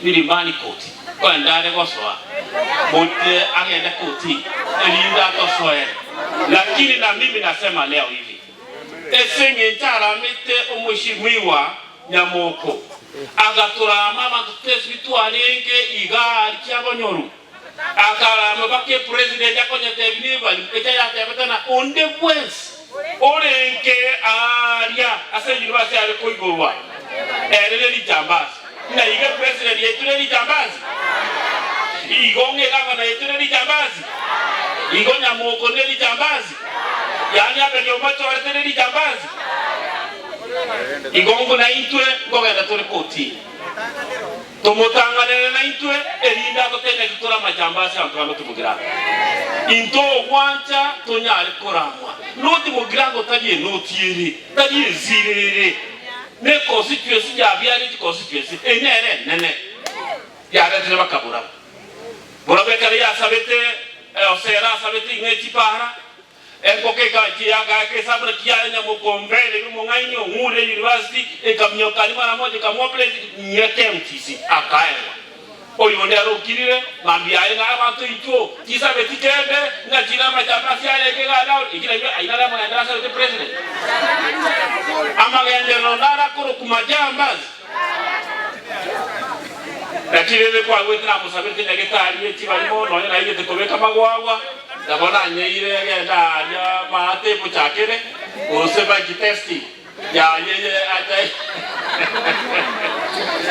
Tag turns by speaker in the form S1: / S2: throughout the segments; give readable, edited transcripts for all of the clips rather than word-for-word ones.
S1: Milimani Court, kogenda are gosoa moche agende kotini erinde atosoere. Lakini na mimi nasema leo hivi, ase eng'encho aramete omweshimiwa Nyamoko, agatorama abanto twesi twarenge iga aria kiabonyoru, akarama mpaka epresident akonyetebia nibari ekia yatebete na onde bwensi orenge aaria ase university are koigorwa ere ne rijambazi. Ng'a iga epresident yaito ne rijambazi? Igo ng'a egavana yaito ne rijambazi? Igo Nyamoko ne rijambazi? Yaani Abeli omochorete ne rijambazi? Igo buna intwe nkogenda tore kotini, tomotang'anere naintwe, erinde atotebie naki tore amajambazi abanto bande otimogiranga. Intwe ogwancha tonyare koramwa notimogiranga otari enoti ere, tari ensiro ere, ne constituency yabiaria chiconstituency, eye nere enene yaretire bakabora. Borabwo ekero yasabete, Hosea asabete ing'e chipara, Engoko ekachia yagaaka esabuna kiaye nyamokombe ere omong'aini ong'ure university ekaminyoka aria mara moja ekamoa president nyete MTC akaegwa. Oyonde arokirire mambia aye ng'a abanto intwo chisabeti kende ng'a chire amajambazi arenge iga aria eki nario ayio naro amagenderero asabete president. Amagenderero naro akorokwa majambazi. Naki rende kwagwete namosaberete nyagetari ye chibarimo, nonya naigete kobeka amagwagwa, nabo nanyeire egende aaria maate emochakere, gose bike testing yaye ye acha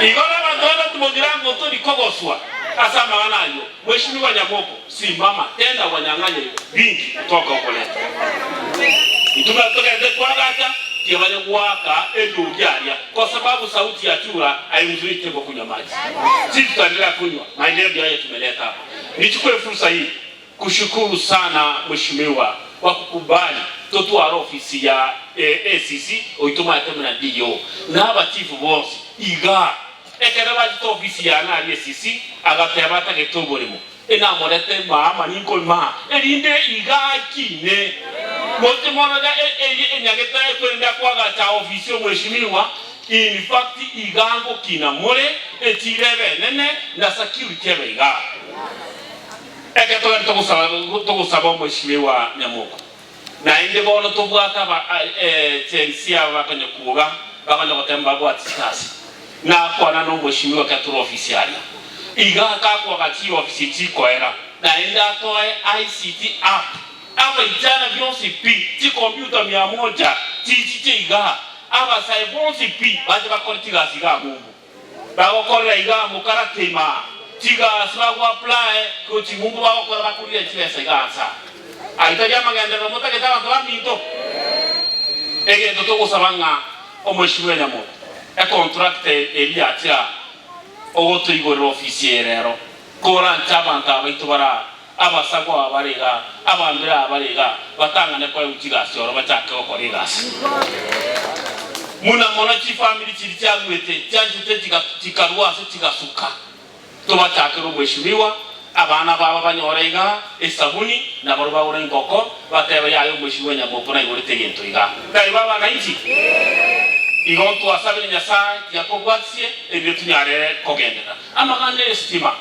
S1: Igo nabanto bande timogira ng'o tori kogoswa ase amang'ana ayio. Mheshimiwa Nyamoko, simama, tenda wanyang'anye bingi toka okoreta. Intwe buna togende kwagacha, tibanye goaka eriogi aria, kwa sababu sauti ya chura haimzuii tembo kunywa maji. Sisi tutaendelea kunywa, maendeleo ndio haya tumeleta hapa. Nichukue fursa hii kushukuru sana mheshimiwa kwa kukubali totware ofisi ya ACC oitomanyete buna DO na abachifu bonsi igaa. Ekero bachete ofisi yane aria ACC agateba atagete oboremo Enamorete mama ninkoimaa, erinde iga akine. Moche morore enyagete ekwerende akoagacha ofisi omweshimiwa, in fact iga ngokina more, echira ebe enene na security ebe igaa. Ekero togende togosaba togosaba omweshimiwa Nyamoko. Naende bono tobwate aba Gen Z aba bakonya kuoga, bakonya goteba mbabwati chigasi. Nakwana nomweshimiwa ekero tore ofisi aria. Iga akakwaga chiofisi echi chikoera, naende atoe ICT app, abaichana bionsi pi, chicomputer mia moja chichiche igaa, abasae bonsi pi bache bakore chigasi igaa ng'umbu. Bagokorera igaa mokarate imaa, chigasi bago apply gochi ng'umbu bagokora bakorire chibesa igaa nsa. Ayio tari amagenderero motagete abanto baminto? Egento togosaba ng'a omweshimiwa Nyamoto, econtract eria yachia ogotoigorera ofisi eye rero, koranche abanto aba baito bare aa, abasagwa aba bare igaa, abambere aba bare igaa, batang'ane koegwa chigasi oro bachake gokora egasi. Muna mono chifamiri chiria chiaruete chianchete chikarua ase chigasuka. Tobachakere omweshimiwa, abana babo banyore igaa esabuni, na barobwo bagore engoko, batebe yaya omweshimiwa Nyamoko naigorete egento igaa. Taibo abanainchi? Igo ntwasabire Nyasae tiga kobwatisie erinde tunyare kogenderera. Amang'ana estima.